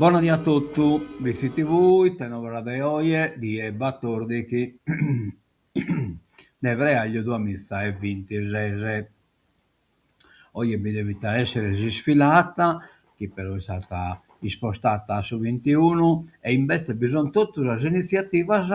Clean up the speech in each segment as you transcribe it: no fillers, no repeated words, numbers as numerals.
Bona die a totu, BCTV, ite novas de oje, die batòrdighi de freàgliu duamiza e bintises. Oje bi deviat èssere s'isfilada, chi però est istada ispostada a su bintiunu, e imbetzes bi sunt totu sas initziativas,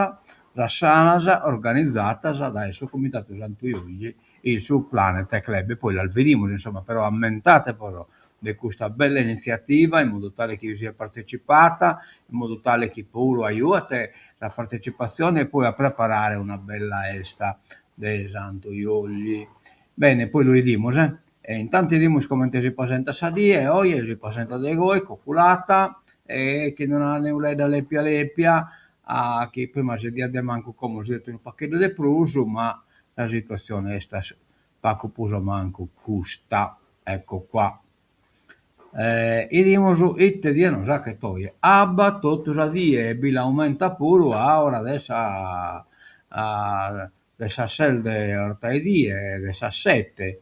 sas salas organizadas dae su Comitadu Santu Juilli in su Planet Club, poi las bidimus insomma, però ammentate·bos de custa bella initziativa in modu tale chi siat partecipada, in modu tale chi puru ajuet sa partecipatzione e poi a preparare una bella 'esta de Santu Juilli. Bene, poi lu 'idimus eh. E intantu 'idimus comente si presentat sa die, oje si presentat de goi, coculada e chin una neuledda lepia lepia, chi prima si 'idiat de mancu, como si 'idet unu pagheddu de prus, ma sa situatzione est pagu prus o mancu custa, ecco qua. 'Idimus ite die nos 'achet oje, abba totu sa die e bi l'aumentat puru a ora de sa de sas ses de 'ortaedie, de sas sete,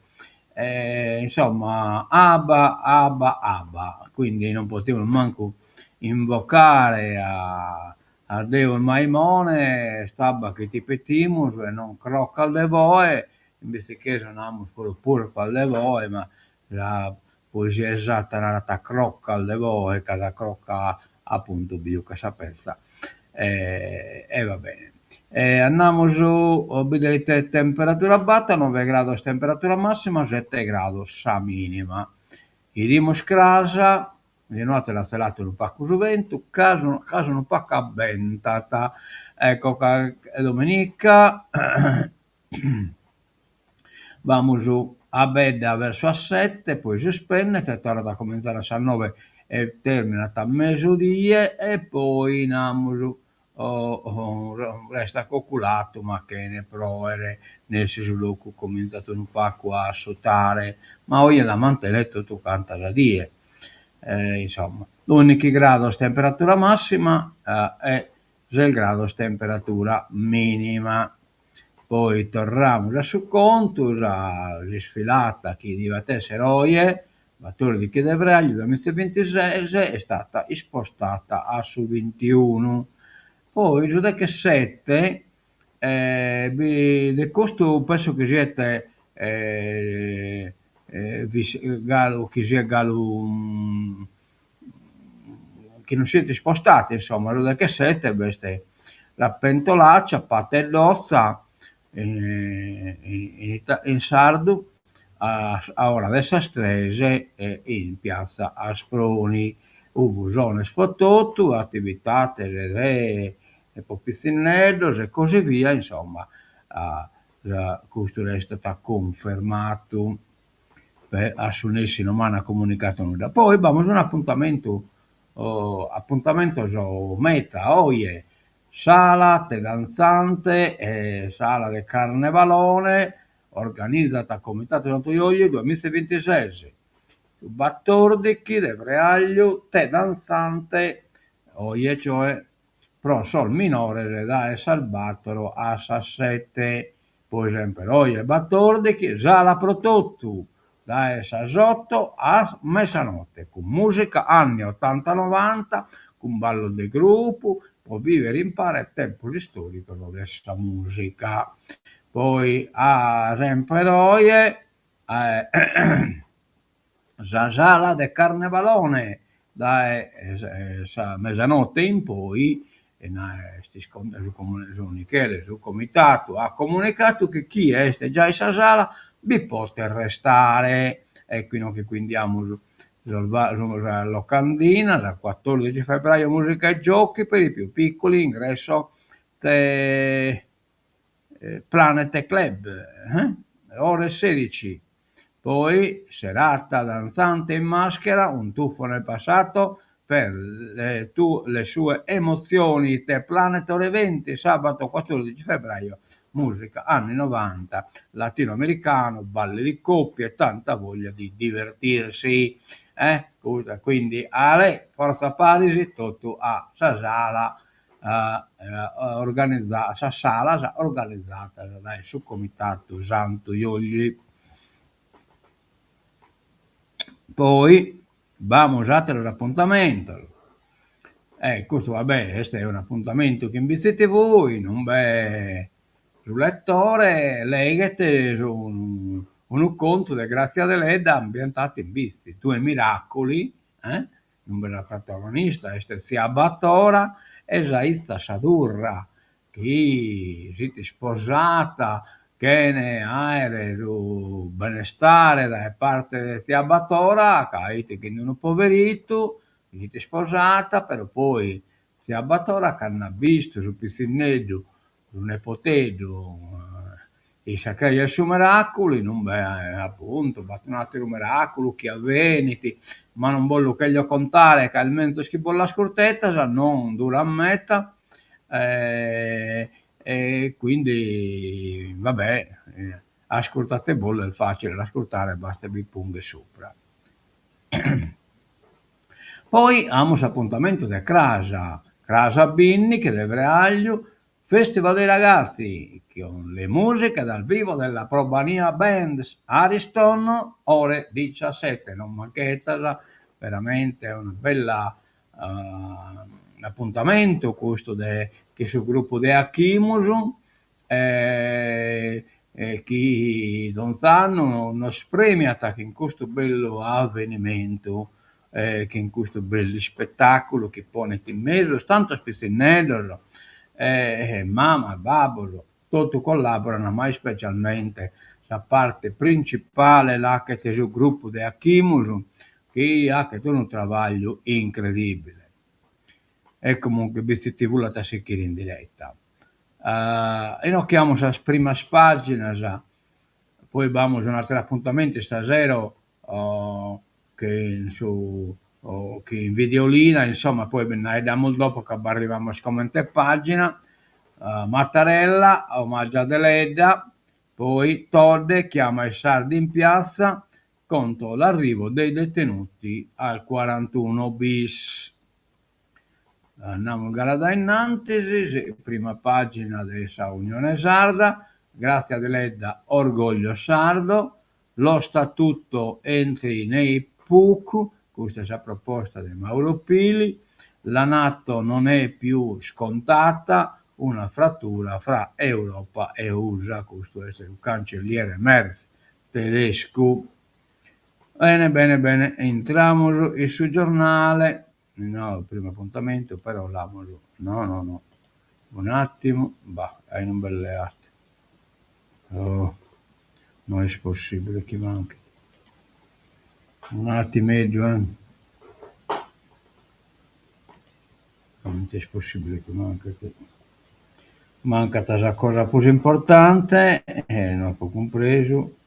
insomma abba abba abba, quindi non podimus mancu invocare a a Deus Maimone, est abba chi ti petimus e non crocas de boe, in bitzichesu namus puru purpas de boe, ma sa poesia esatta narat crocas de boe, ca sa croca appuntu bi juchet sa petza e va bene. E andamus a bìdere ite temperatura b'at, noe grados temperatura massima, sete grados sa minima. 'Idimus cras, de note l'at tzeladu unu pagu su bentu, cras cras unu pagu abbentat. Ecco ca dominica b'amus abbedda versu a sete, poi suspendet e torrat a comintzare a sas noe e terminat a mesudie e poi namus restat coculadu ma chene proere, nessi su logu comintzat unu pagu a assutare, ma oje la mantenet totu canta sa die. Insomma, ùndighi grados temperatura massima e ses grados temperatura minima. Poi torramus a su contu, sa s'isfilada chi diat èssere oje, batòrdighi de freàgliu duamizabintises, est istada ispostada a su bintiunu. Poi su dechesete bi de custu penso chi siet galu chi siet galu chi non siet ispostadu, insomma, su dechesete b'est la pentolaccia, pateddotza, in sardu, a ora de sas tres in piazza Asproni. Ubusones pro totu, atividades de pro pitzinneddos e così via, insomma, custu restat cunfirmadu. A su nessi non m'ant comunicadu nudda. Poi b'amus un'apuntamentu, apuntamentos meda, oje, sala de dantzante e sala de carnevalone, organizat Comitadu Santu Juilli duamizabintises, su batòrdighi de freàgliu te dantzante, oje cioè, pro sos minores dae sas bàtoro a sas sete, poi semper oje batòrdighi, sala pro totu, dae sas oto a mesanote, cun mùsica anni otanta-novanta, cun ballos de grupu, pro bìvere impare tempos istòricos de sa mùsica. Poi a semper oje sa sala de Carnevalone dae sa mesanote in poi su Michele, su comitadu at comunicadu chi chie est giai in sa sala bi podet restare. Ecco inoghe quindi amus sas locandinas, quattordici febbraio musica e giochi per i più piccoli, ingresso Planet Club, ore sedici. Poi serata danzante in maschera, un tuffo nel passato per le, tu, le sue emozioni, The Planet ore 20, sabato 14 febbraio, musica anni 90, latinoamericano, balli di coppia e tanta voglia di divertirsi. Eh? Quindi ale, forza paris, totu a sa sala organizada, sas salas organizadas dae su Comitadu Santu Juilli. Poi b'amus àteros apuntamentos. E custu va bè est un'apuntamentu chin Bitzi TV in umbe su lettore leghet unu contu de Grazia Deledda ambientadu in Bitzi, Due miracoli, eh, in umbe sa protagonista est tzia Batora e sa 'izza sa Turra, chi s'it isposada chene aere su benestare dae parte de tzia Batora, ca 'it chin unu poveritu, s'it isposada, però poi tzia Batora cando at bistu su pitzinneddu, su nepoteddu, in sa cheja 'e su Meraculu, in umbe appuntu b'at un'atteru meraculu chi avvenit, ma non bos lu cheglio contare ca est menzus chi bos l'ascurtetas, non durat meta e quindi va bè, ascurtatebolu, est facile a l'ascurtare, bastet bi pungher supra. Poi amus s'apuntamentu de cras, cras bindighi de freagliu, Festival dei ragazzi, con le musiche dal vivo della Probania Band Ariston, ore 17, non manchetas, veramente una bella apuntamentu custu de chin su gruppu de Achimus e chi donz'annu nos premiat chin custu bellu avvenimentu e chin custu bellu ispettaculu chi ponet in mesu tantos pitzinneddos e mamas, babbos, totu collaboran, ma ispecialmente sa parte principale l'achet su gruppu de Achimus chi achet unu trabagliu incredibile. E comunque Bitzi TV l'at a sichire in diretta. Inoghe amus sas primas paginas, poi b'amus un'atteru appuntamentu istasero chin su chin Videolina, insomma poi bi nd'aeddamus dopo ca b'arrivamus comente pagina, Mattarella, omaggio a Deledda, poi Todde chiama i sardi in piazza contro l'arrivo dei detenuti al 41 bis. Andamus galu a dae innantis, prima pagina de sa Unione Sarda, Grazia Deledda orgoglio sardo, Lo statuto entri nei PUC, custa est sa proposta de Mauro Pili, la Nato non è più scontata, una frattura fra Europa e USA, custu est su cancelliere Merz tedescu. Bene bene bene, intramus in su giornale, no, primu apuntamentu però l'amus, no no no, un'attimu, bah, ahi non bi leat, oh, no est possibile chi manchet, un'attimeddu eh, comente est possibile chi manchet, mancat sa cosa prus importante e no apo cumpresu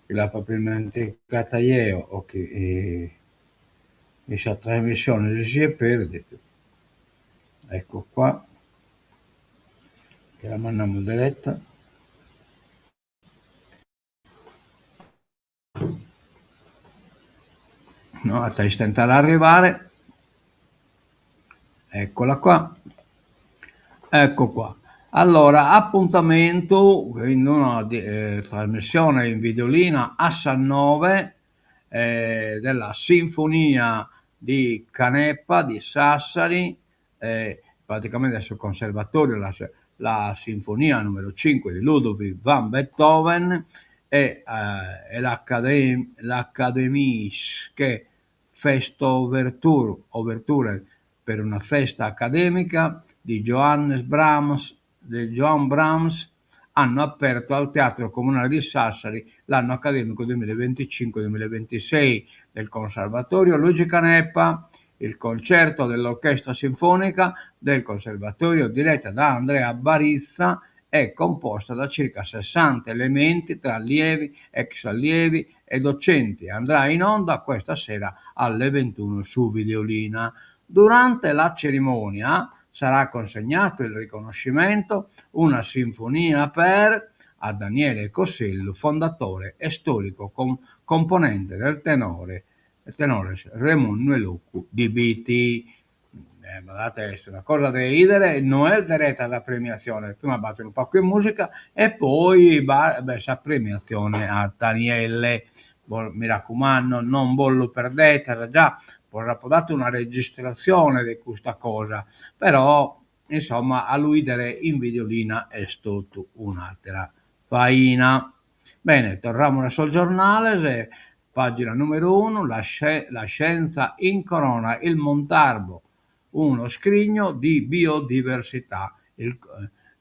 chi l'apo ismentigata jeo o chi in sa trasmissione si siet perdidu. Ecco qua, che la mandamus deretta. No at a istentare a arrivare. Eccola qua. Ecco qua. Allora, appuntamentu in una trasmissione in Videolina a sas noe della Sinfonia di Canepa di Sassari, praticamente a su Conservatorio la la Sinfonia numero cinque di Ludwig van Beethoven e l'Akademische Festouverture per una festa accademica di Johannes Brahms de Johann Brahms hanno aperto al Teatro Comunale di Sassari l'anno accademico 2025-2026 del Conservatorio Luigi Canepa, il concerto dell'Orchestra Sinfonica del Conservatorio diretta da Andrea Barizza è composta da circa 60 elementi tra allievi, ex allievi e docenti. Andrà in onda questa sera alle 21 su Videolina. Durante la cerimonia sarà consegnato il riconoscimento Una sinfonia per a Daniele Cossellu, fondatore e storico com componente del tenore Tenores Remunnu 'e Locu di Bitti. Badate est una cosa de 'idere, no est dereta sa premiatzione, prima b'at unu pagu 'e musica e poi b'est sa premiatzione a Daniele. Mi raccumando, non bos lu perdetas, già. Bos apo datu una registratzione de custa cosa, però insomma a lu 'idere in videolina est totu un'àtera faina. Bene, torramus a sos giornales, pàgina nùmeru unu, la la scienza incorona il Montarbo, uno scrigno di biodiversità. Il,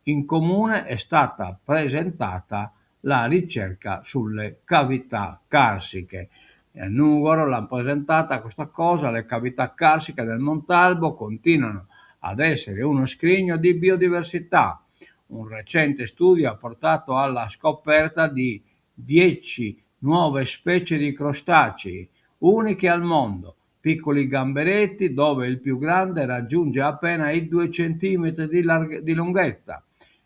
in comune è stata presentata la ricerca sulle cavità carsiche. A Nùgoro l'ant presentata custa cosa, le cavità carsiche del Montalbo continuano ad essere uno scrigno di biodiversità. Un recente studio ha portato alla scoperta di 10 nuove specie di crostacei, uniche al mondo, piccoli gamberetti dove il più grande raggiunge appena i 2 centimetri di, larghe, di lunghezza.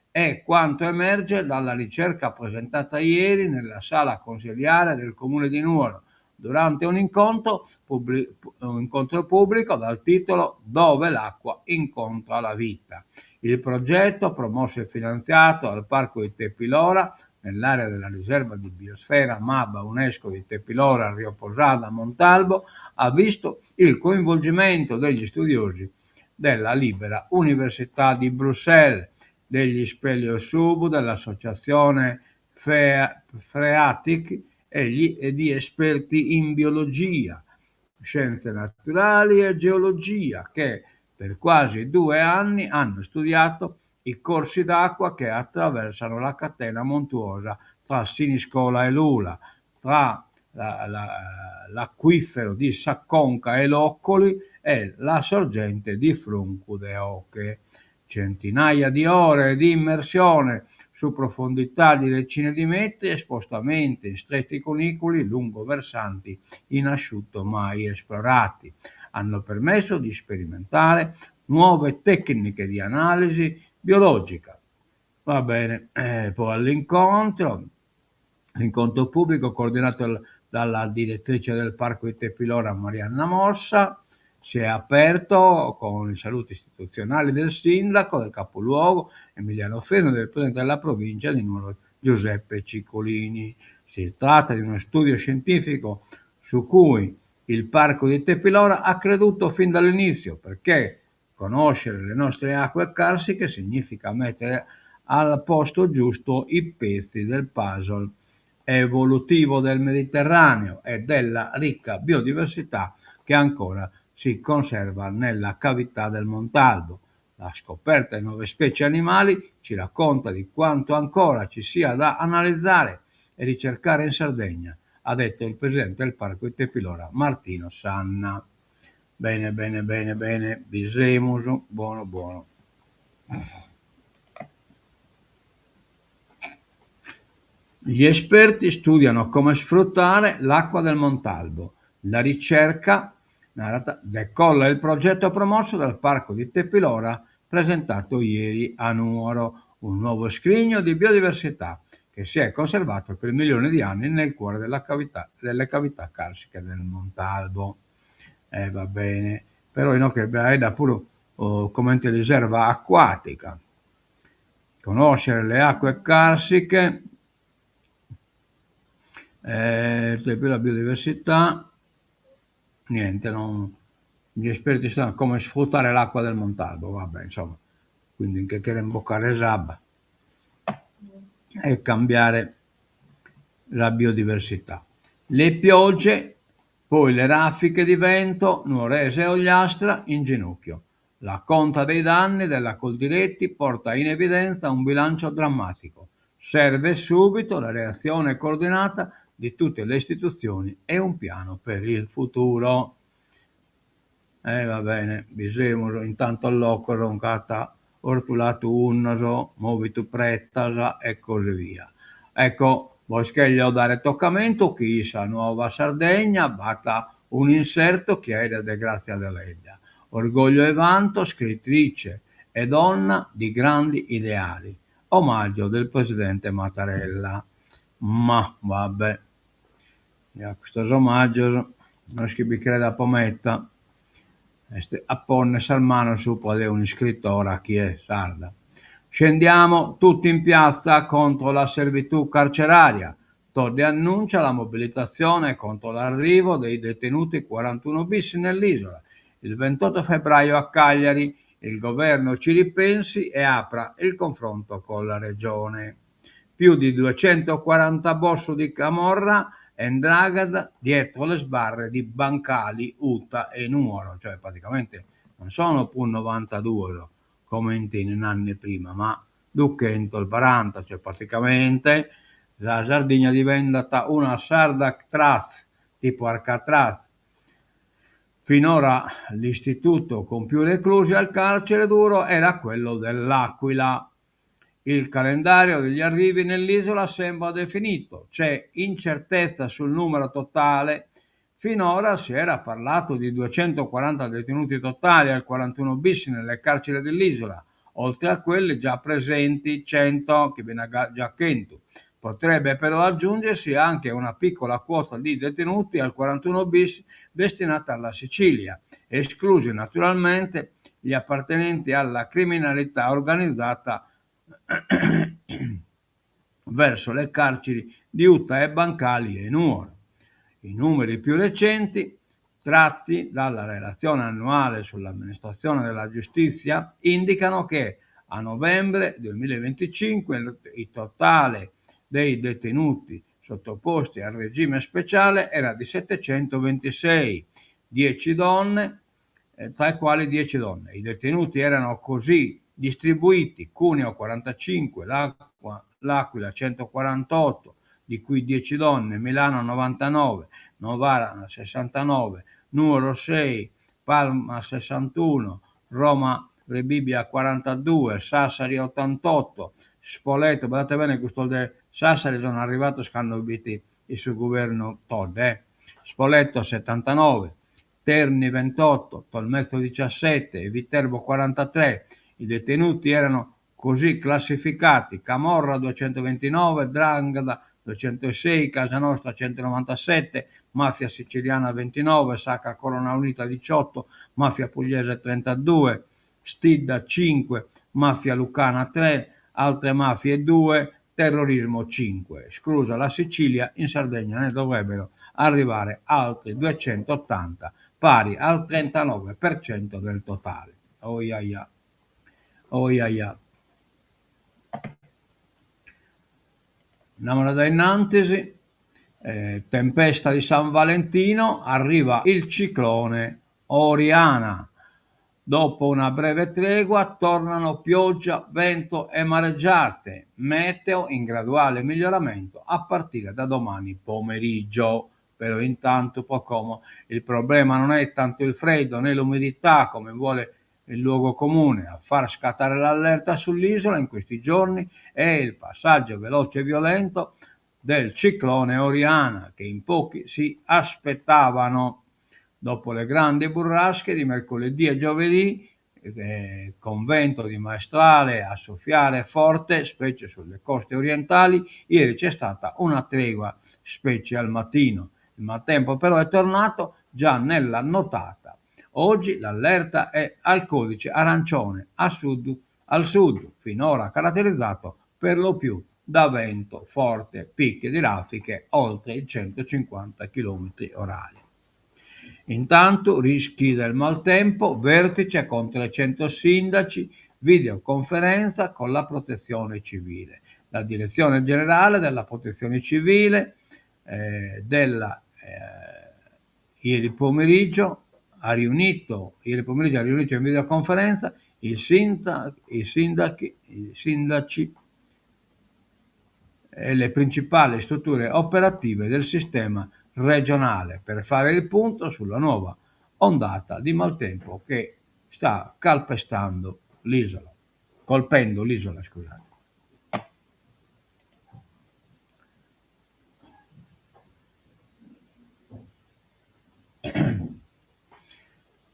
È quanto emerge dalla ricerca presentata ieri nella sala consiliare del comune di Nuoro durante un incontro, pubblic- un incontro pubblico dal titolo Dove l'acqua incontra la vita. Il progetto, promosso e finanziato dal Parco di Tepilora, nell'area della riserva di biosfera MAB UNESCO di Tepilora, Rio Posada, Montalbo, ha visto il coinvolgimento degli studiosi della Libera Università di Bruxelles, degli Speleosub, dell'associazione Freatic e, gli, e di esperti in biologia, scienze naturali e geologia che per quasi due anni hanno studiato i corsi d'acqua che attraversano la catena montuosa tra Siniscola e Lula, tra la, la, l'acquifero di Sa Conca e Locoli e la sorgente di Fruncu de Oche. Centinaia di ore di immersione su profondità di decine di metri e spostamenti in stretti cunicoli lungo versanti in asciutto mai esplorati hanno permesso di sperimentare nuove tecniche di analisi biologica. Va bene, eh, poi all'incontro, l'incontro pubblico coordinato dalla direttrice del Parco di Tepilora Marianna Mossa, si è aperto con i saluti istituzionali del sindaco del capoluogo Emiliano Firno e del presidente della provincia di Nuoro Giuseppe Ciccolini. Si tratta di uno studio scientifico su cui il parco di Tepilora ha creduto fin dall'inizio perché conoscere le nostre acque carsiche significa mettere al posto giusto i pezzi del puzzle evolutivo del Mediterraneo e della ricca biodiversità che ancora si conserva nella cavità del Montalbo. La scoperta di nuove specie animali ci racconta di quanto ancora ci sia da analizzare e ricercare in Sardegna, ha detto il presidente del Parco di Tepilora, Martino Sanna. Bene, bene, bene, bene, bi semus, buono, buono. Gli esperti studiano come sfruttare l'acqua del Montalbo. La ricerca narat, decolla il progetto promosso dal Parco di Tepilora presentato ieri a Nuoro, un nuovo scrigno di biodiversità che si è conservato per milioni di anni nel cuore della cavità, delle cavità carsiche del Montalbo. Eh, va bene, però inoghe b'at puru oh, comente riserva acquatica. Conoscere le acque carsiche, eh, per la biodiversità, niente, non, gli esperti sanno come sfruttare l'acqua del Montalbo, vabbè, insomma, quindi nche cheren bocare s'abba e cambiare la biodiversità. Le piogge, poi le raffiche di vento, Nuorese e Ogliastra in ginocchio. La conta dei danni della Coldiretti porta in evidenza un bilancio drammatico. Serve subito la reazione coordinata di tutte le istituzioni e un piano per il futuro. Eh, va bene, bi semus, intanto locos nch'at ortulatu unnos, mòvitu pretas e così via. Ecco, bos cherjo dare tocamentu chi in sa Nuova Sardegna b'at un'inserto chi est de Grazia Deledda. Orgoglio e vanto, scrittrice e donna di grandi ideali. Omaggio del presidente Mattarella. Ma vabbè, ja custos omàgios no est chi bi creda po meta, est a pònnere sas manos supra de un'iscritora chi est sarda. Scendiamo tutti in piazza contro la servitù carceraria. Todde annuncia la mobilitazione contro l'arrivo dei detenuti 41 bis nell'isola. Il 28 febbraio a Cagliari il governo ci ripensi e apra il confronto con la regione. Più di 240 boss di Camorra e 'Ndrangheta dietro le sbarre di Bancali, Uta e Nuoro, cioè praticamente non sono più 92 come in anni prima, ma 240, cioè praticamente la Sardigna diventat una Sardactraz, tipo Alcatraz. Finora l'istituto con più reclusi al carcere duro era quello dell'Aquila. Il calendario degli arrivi nell'isola sembra definito, c'è incertezza sul numero totale. Finora si era parlato di 240 detenuti totali al 41 bis nelle carceri dell'isola, oltre a quelli già presenti 100 che viene già 100. Potrebbe però aggiungersi anche una piccola quota di detenuti al 41 bis destinata alla Sicilia, esclusi naturalmente gli appartenenti alla criminalità organizzata verso le carceri di Uta e Bancali e Nuoro. I numeri più recenti, tratti dalla relazione annuale sull'amministrazione della giustizia, indicano che a novembre 2025 il totale dei detenuti sottoposti al regime speciale era di 726, 10 donne, tra i quali 10 donne. I detenuti erano così distribuiti: Cuneo 45, L'Aquila 148, di cui 10 donne, Milano 99, Novara 69, Nuoro 6, Palma 61, Roma Rebibbia 42, Sassari 88, Spoleto, guardate bene questo de Sassari sono arrivato quando biti il suo governo Todde, eh. Spoleto 79, Terni 28, Tolmezzo 17 e Viterbo 43. I detenuti erano così classificati: Camorra 229, 'Ndrangheta 206, Casa Nostra 197, Mafia Siciliana 29, Sacra Corona Unita 18, Mafia Pugliese 32, Stidda 5, Mafia Lucana 3, altre mafie 2, terrorismo 5. Esclusa la Sicilia, in Sardegna ne dovrebbero arrivare altri 280, pari al 39% del totale. Oh ia ia. Oh ia ia. Andiamo da innanzi. Tempesta di San Valentino, arriva il ciclone Oriana. Dopo una breve tregua tornano pioggia, vento e mareggiate. Meteo in graduale miglioramento a partire da domani pomeriggio. Però intanto poco, il problema non è tanto il freddo né l'umidità come vuole il luogo comune. A far scattare l'allerta sull'isola in questi giorni è il passaggio veloce e violento del ciclone Oriana, che in pochi si aspettavano. Dopo le grandi burrasche di mercoledì e giovedì, con vento di maestrale a soffiare forte, specie sulle coste orientali, ieri c'è stata una tregua, specie al mattino. Il maltempo però è tornato già nella nottata. Oggi l'allerta è al codice arancione al sud, finora caratterizzato per lo più da vento forte, picchi di raffiche oltre i 150 chilometri orari. Intanto rischi del maltempo, vertice con 300 sindaci, videoconferenza con la protezione civile. La direzione generale della protezione civile della ieri pomeriggio ha riunito, ieri pomeriggio ha riunito in videoconferenza i i sindaci, i sindaci e le principali strutture operative del sistema regionale per fare il punto sulla nuova ondata di maltempo che sta calpestando l'isola, colpendo l'isola, scusate.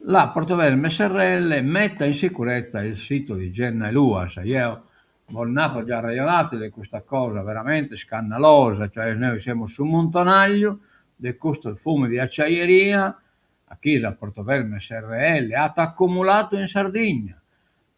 La Portoverme SRL mette in sicurezza il sito di Genna e Luas. Io non ho già ragionato di questa cosa veramente scandalosa, noi siamo su Montonaglio, di questo fumo di acciaieria, a Chisa Portoverme SRL ha accumulato in Sardegna,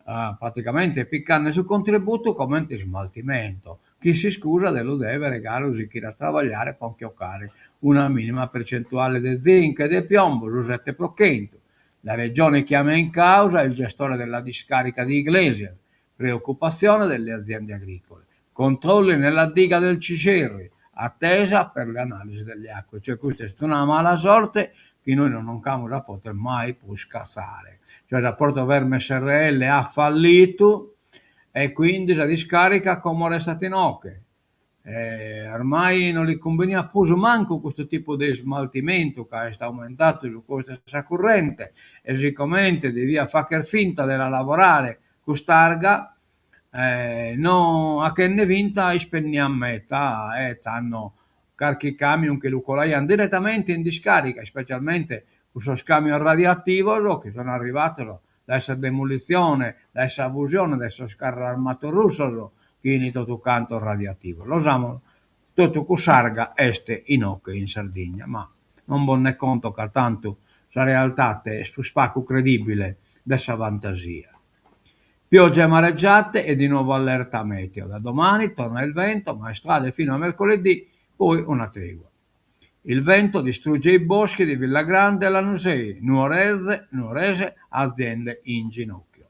praticamente piccanne su contributo come smaltimento. Chin s'iscusa de lu dèvere galu sichire a trabagliare pro nche 'ocare una minima percentuale de zinco e de piombo, su 7%. La Regione chiama in causa il gestore della discarica di Iglesias, preoccupazione delle aziende agricole. Controlli nella diga del Cixerri, attesa per le analisi delle acque. Cioè custa est una mala sorte chi nois non nch'amus a poter mai prus catzare. Cioè sa Portoverme SRL at fallitu e quindi sa discarica como restat inoche. E ormai no li cumbeniat prus mancu custu tipu de ismaltimentu ca est aumentadu su costu de sa currente e sicomente deviat fagher finta de la lavorare cust'arga no achende finta ispendiat meta e tando carchi camion che lu colaian diretamente in discarica, ispecialmente cussos camion radioattivos chi sun arrivados dae sa demolitzione, dae sa fusione de sos carros armados russos chi 'ini totu cantos radioattivos. Los amus, totu cuss'arga est inoche in Sardigna, ma non bos nde conto ca tantu sa realtate est prus pagu credibile de sa fantasia. Piogge e mareggiate e di nuovo allerta meteo. Da domani torna il vento, maestrale fino a mercoledì, poi una tregua. Il vento distrugge i boschi di Villagrande e Lanusei, Nuorese, Nuorese aziende in ginocchio.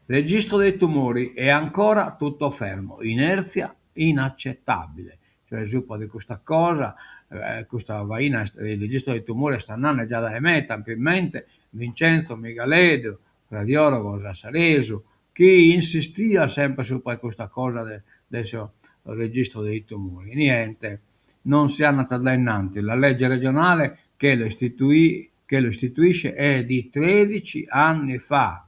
Registro dei tumori è ancora tutto fermo, inerzia inaccettabile. Cioè supra de custa cosa, custa faina est registro dei tumori est andende già dae meta, apo in mente Vincenzo Migaleddu, radiologo sassaresu, chi insistiat sempre supra custa cosa de de su registro dei tumori. Niente, non si andat dae innanti, la legge regionale che lo istituì che lo istituisce è di 13 anni fa.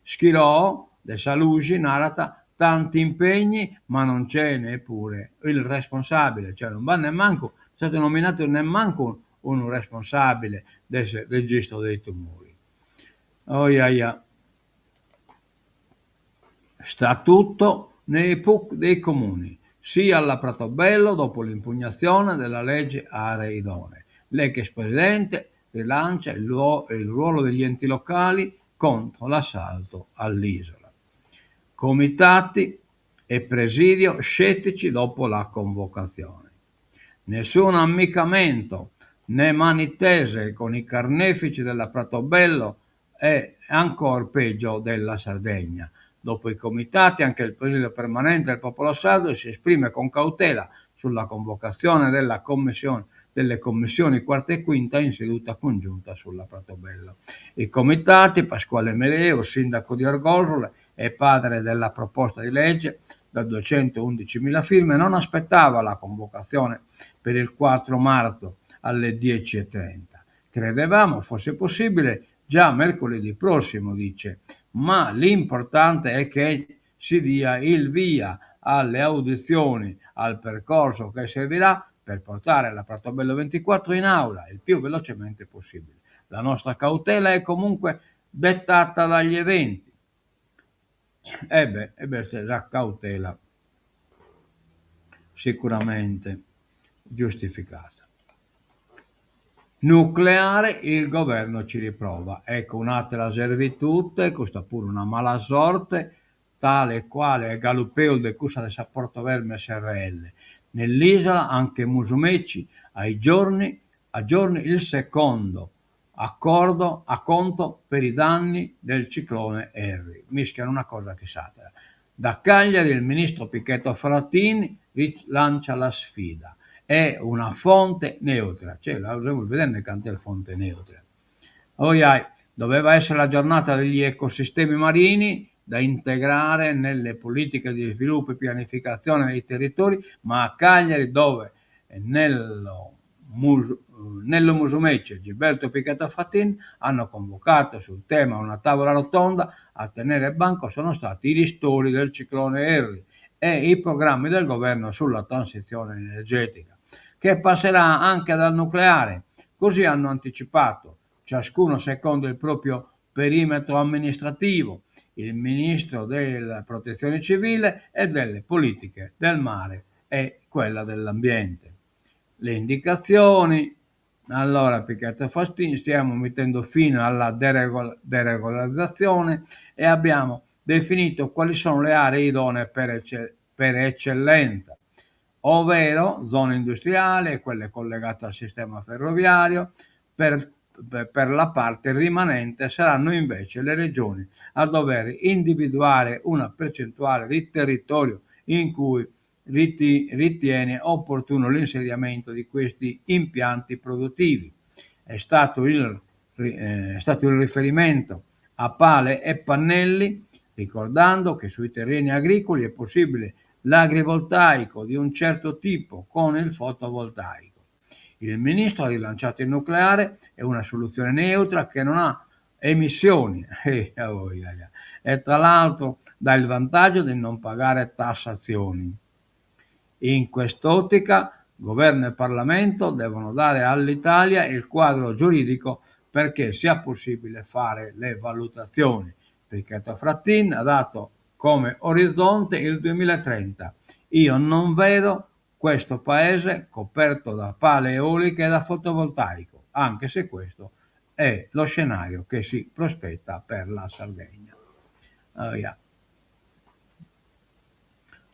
Schirò de sa Luxi narat tanti impegni ma non c'è neppure il responsabile, cioè non b'at nemmancu, est istadu nominadu nemmancu unu responsabile de su registro dei tumori. Oiaia. Statuto nei PUC dei comuni. Sì alla Pratobello dopo l'impugnazione della legge aree idonee. L'ex presidente rilancia il, il ruolo degli enti locali contro l'assalto all'isola. Comitati e presidio scettici dopo la convocazione. Nessun ammiccamento né mani tese con i carnefici della Pratobello e ancor peggio della Sardegna. Dopo i comitati, anche il presidio permanente del popolo sardo si esprime con cautela sulla convocazione della commissione, delle commissioni quarta e quinta in seduta congiunta sulla Pratobello. I comitati, Pasquale Mereu, sindaco di Orgosolo e padre della proposta di legge da 211.000 firme, non aspettava la convocazione per il 4 marzo alle 10.30. Credevamo fosse possibile già mercoledì prossimo, dice, ma l'importante è che si dia il via alle audizioni, al percorso che servirà per portare la Pratobello 24 in aula il più velocemente possibile. La nostra cautela è comunque dettata dagli eventi. E beh, e beh, la cautela sicuramente giustificata. Nucleare, il governo ci riprova. Ecco un'altra servitù, custa puru una mala sorte, tale e quale galu peus de cussa de sa Portoverme SRL. Nell'isola anche Musumeci ai giorni, a giorni il secondo accordo acconto per i danni del ciclone Harry. Mischiano una cosa che s'altra. Da Cagliari il ministro Pichetto Fratin lancia la sfida. È una fonte neutra, cioè la semus bidende cantu est fonte neutra. Oiai, doveva essere la giornata degli ecosistemi marini da integrare nelle politiche di sviluppo e pianificazione dei territori, ma a Cagliari dove Nello, Mus Nello Musumeci e Gilberto Pichetto Fratin hanno convocato sul tema una tavola rotonda, a tenere banco sono stati i ristori del ciclone Harry e i programmi del governo sulla transizione energetica, che passerà anche dal nucleare. Così hanno anticipato, ciascuno secondo il proprio perimetro amministrativo, il ministro della Protezione Civile e delle politiche del mare e quella dell'ambiente. Le indicazioni, allora Pichetto Fratin, stiamo mettendo fine alla deregol- deregolarizzazione e abbiamo definito quali sono le aree idonee per per eccellenza, ovvero zone industriali e quelle collegate al sistema ferroviario. Per, per la parte rimanente saranno invece le regioni a dover individuare una percentuale di territorio in cui ritiene opportuno l'insediamento di questi impianti produttivi. È stato il, eh, è stato il riferimento a pale e pannelli, ricordando che sui terreni agricoli è possibile l'agrivoltaico di un certo tipo con il fotovoltaico. Il ministro ha rilanciato il nucleare, è una soluzione neutra che non ha emissioni e tra l'altro dà il vantaggio di non pagare tassazioni. In quest'ottica, governo e Parlamento devono dare all'Italia il quadro giuridico perché sia possibile fare le valutazioni. Pichetto Fratin ha dato come orizzonte il 2030. Io non vedo questo paese coperto da pale eoliche e da fotovoltaico, anche se questo è lo scenario che si prospetta per la Sardegna. Oh, yeah.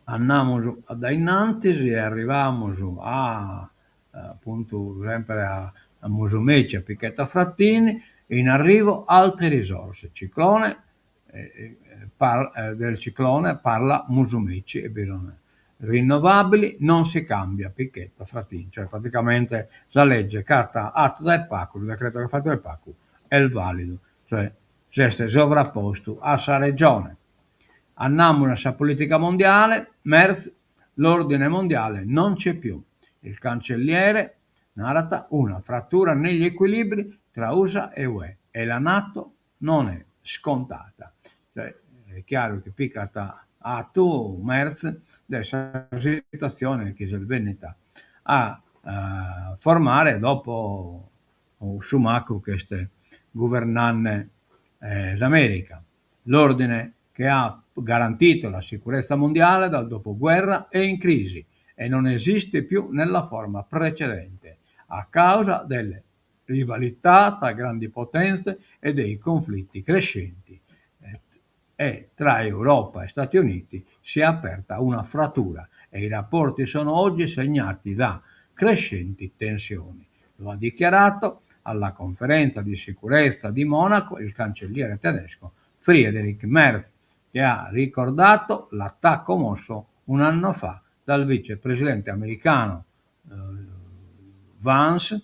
Andamus a innantis e arrivamus a appunto sempre a, a Musumeci, a Pichetto Fratin, in arrivo altre risorse. Ciclone, eh, eh par, eh, del ciclone parla Musumeci e bisogna rinnovabili non si cambia Pichetto Fratin, cioè praticamente la legge che ha atto dai pacu, il decreto che ha fatto dai pacu è il valido, cioè s'est sovrapposto a sa regione. Andamus a sa politica mondiale, Merz, l'ordine mondiale non c'è più. Il cancelliere narat una frattura negli equilibri tra USA e UE e la Nato non è scontata. Cioè, è chiaro che picat atu Merz de sa situazione chi s'est bennida a uh, formare dopo su macu che est guvernande eh, s'America. L'ordine che ha garantito la sicurezza mondiale dal dopoguerra è in crisi e non esiste più nella forma precedente a causa delle rivalità tra grandi potenze e dei conflitti crescenti. E tra Europa e Stati Uniti si è aperta una frattura e i rapporti sono oggi segnati da crescenti tensioni. Lo ha dichiarato alla conferenza di sicurezza di Monaco il cancelliere tedesco Friedrich Merz, che ha ricordato l'attacco mosso un anno fa dal vicepresidente americano eh, Vance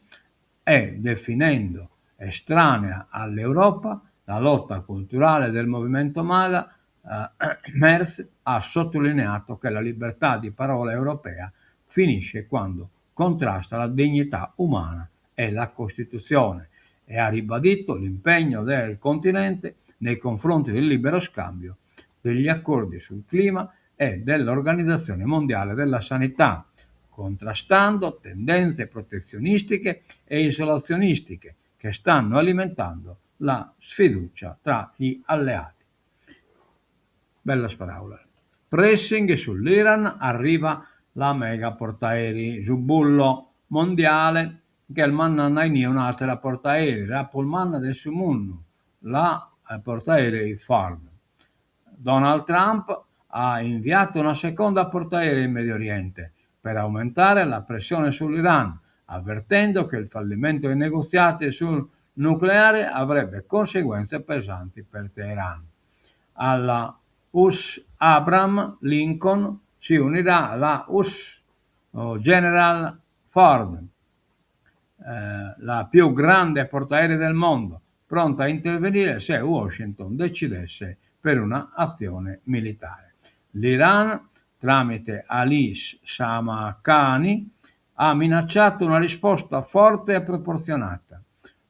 e definendo estranea all'Europa la lotta culturale del movimento MAGA, eh, Merz ha sottolineato che la libertà di parola europea finisce quando contrasta la dignità umana e la Costituzione e ha ribadito l'impegno del continente nei confronti del libero scambio, degli accordi sul clima e dell'Organizzazione Mondiale della Sanità, contrastando tendenze protezionistiche e isolazionistiche che stanno alimentando la sfiducia tra gli alleati. Bella paraula. Pressing sull'Iran arriva la mega portaerei su bullo mondiale che manna in un'altra portaerei, la prus manna de su mundu, la portaerei Ford. Donald Trump ha inviato una seconda portaerei in Medio Oriente per aumentare la pressione sull'Iran, avvertendo che il fallimento dei negoziati sul nucleare avrebbe conseguenze pesanti per Teheran. Alla USS Abraham Lincoln si unirà la USS Gerald Ford, eh, la più grande portaerei del mondo, pronta a intervenire se Washington decidesse per una azione militare. L'Iran, tramite Ali Shamkhani, ha minacciato una risposta forte e proporzionata,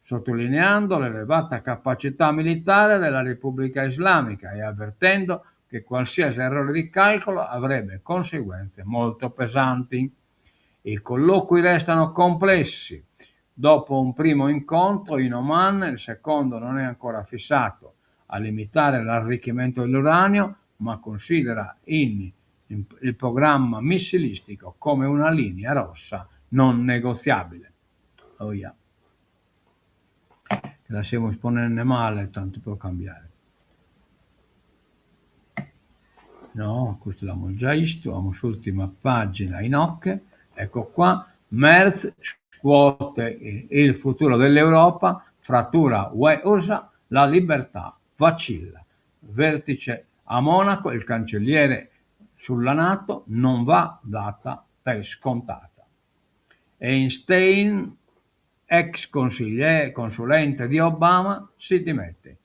sottolineando l'elevata capacità militare della Repubblica Islamica e avvertendo che qualsiasi errore di calcolo avrebbe conseguenze molto pesanti. I colloqui restano complessi. Dopo un primo incontro in Oman, il secondo non è ancora fissato a limitare l'arricchimento dell'uranio, ma considera in, in, il programma missilistico come una linea rossa non negoziabile. Oh yeah. La semus ponende male, tantu pro cambiare. No, custu l'amus già 'istu, amus s'ùrtima pàgina inoche, ecco qua, Merz scuote il futuro dell'Europa, frattura UE-USA, la libertà vacilla. Vertice a Monaco, il cancelliere sulla Nato non va data per scontata. Einstein, ex consulente di Obama, si dimette.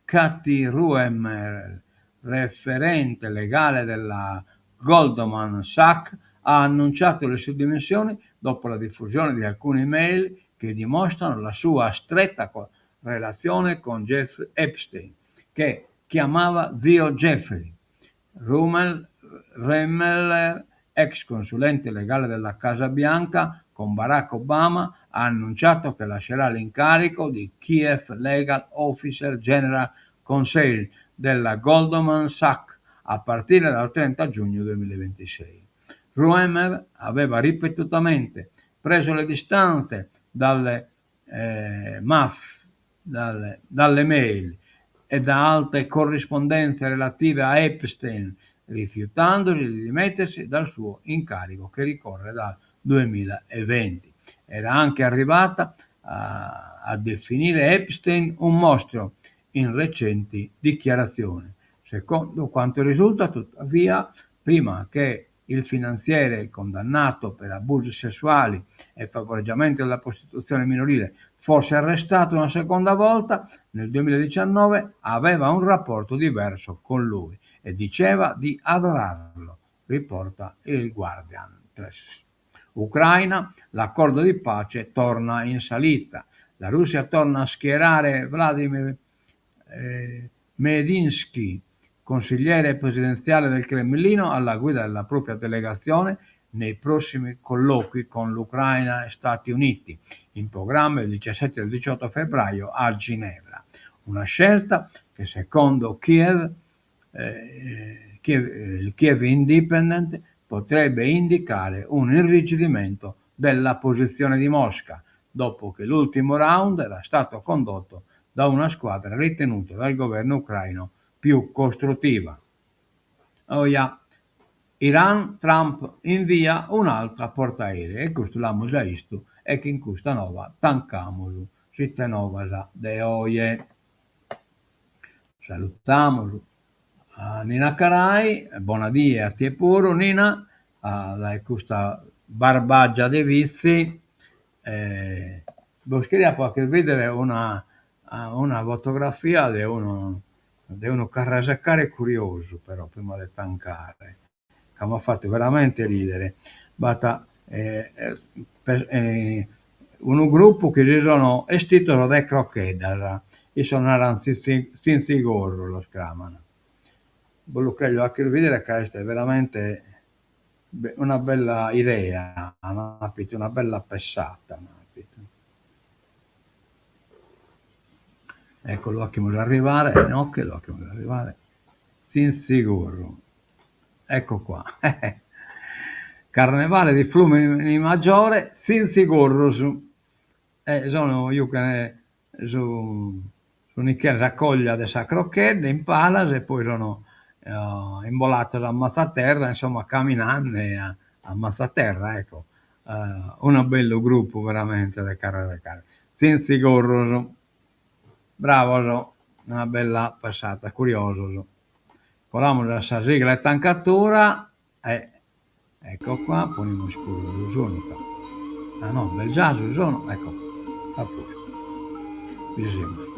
Kathy Ruemmer, referente legale della Goldman Sachs, ha annunciato le sue dimissioni dopo la diffusione di alcune email che dimostrano la sua stretta relazione con Jeffrey Epstein, che chiamava zio Jeffrey. Rummel, Remmeller, ex consulente legale della Casa Bianca con Barack Obama, ha annunciato che lascerà l'incarico di Chief Legal Officer General Counsel della Goldman Sachs a partire dal 30 giugno 2026. Ruemmer aveva ripetutamente preso le distanze dalle, eh, maf- dalle, dalle mail e da altre corrispondenze relative a Epstein, rifiutandosi di dimettersi dal suo incarico che ricorre dal 2020. Era anche arrivata a, a definire Epstein un mostro in recenti dichiarazioni. Secondo quanto risulta, tuttavia, prima che il finanziere condannato per abusi sessuali e favoreggiamento della prostituzione minorile fosse arrestato una seconda volta nel 2019, aveva un rapporto diverso con lui e diceva di adorarlo, riporta il Guardian Press. Ucraina, l'accordo di pace torna in salita. La Russia torna a schierare Vladimir eh, Medinsky, consigliere presidenziale del Cremlino, alla guida della propria delegazione nei prossimi colloqui con l'Ucraina e Stati Uniti, in programma il 17 e il 18 febbraio a Ginevra. Una scelta che secondo Kiev, eh, Kiev, il Kiev Independent potrebbe indicare un irrigidimento della posizione di Mosca, dopo che l'ultimo round era stato condotto da una squadra ritenuta dal governo ucraino più costruttiva. Oja, Iran, Trump invia un'altra portaerei e custu l'amus già 'istu e chin custa nova tancamus s'Ite Novas de oje. Salutamus a Nina Carai, bona die a tie puru Nina, dae custa Barbagia de Vitzi e bos cheria fagher bìdere una una fotografia de unu de unu carrasecare curiosu però prima de tancare ca m'at fatu veramente ridere. B'at unu gruppu chi si sono 'estidos de crocheddas, issos naran tzintzigorru los craman. Bos lu cherjo 'acher bìdere ca est veramente una bella idea, an apitu una bella pessada an apitu. Ecco lu 'achimus arrivare inoghe, lu 'achimus arrivare, tzintzigorru, ecco qua Carnevale di Fluminimaggiore tzintzigorrus e sono juchen su su nicchè sa coglia de sa crochedda in palas e poi sono imbolados a mazzaterra, insomma caminande a mazzaterra, ecco. Unu bellu gruppu veramente de carrasecare. Tzintzigorrus, bravos, una bella pessada, curiosos. Colamus a sa sigla 'e tancatura e ecco qua, ponimus puru su sonu ca, ah no, b'est già su sonu, ecco, a postu, bi semus.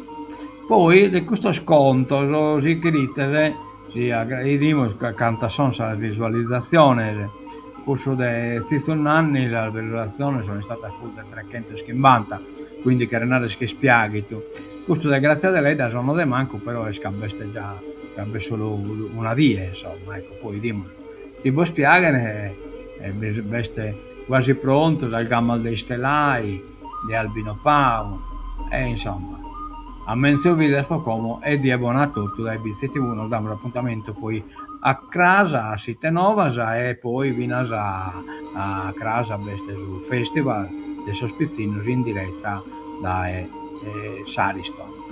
Poi de custos contos, si cherites, si 'idimus cantas son sas visualizatziones, cussu de Tzitzu Nanni sas visualizatziones son istadas prus de trechentos chimbanta, quindi cheret narrer chi est piaghidu. Custu de Grazia Deledda sono de mancu, però est ca b'est già, ca b'est solu una die, insomma, ecco, poi 'idimus si bos piaghen e b'est quasi prontu sas gamas de Istelai, de Albino Pau e insomma a menzus bider pro como e die bona a totu dae Bitzi TV nos damus apuntamentu poi a cras a s'Ite Novas e poi finas a cras b'est su festival de sos pitzinnos in diretta dae s'Ariston.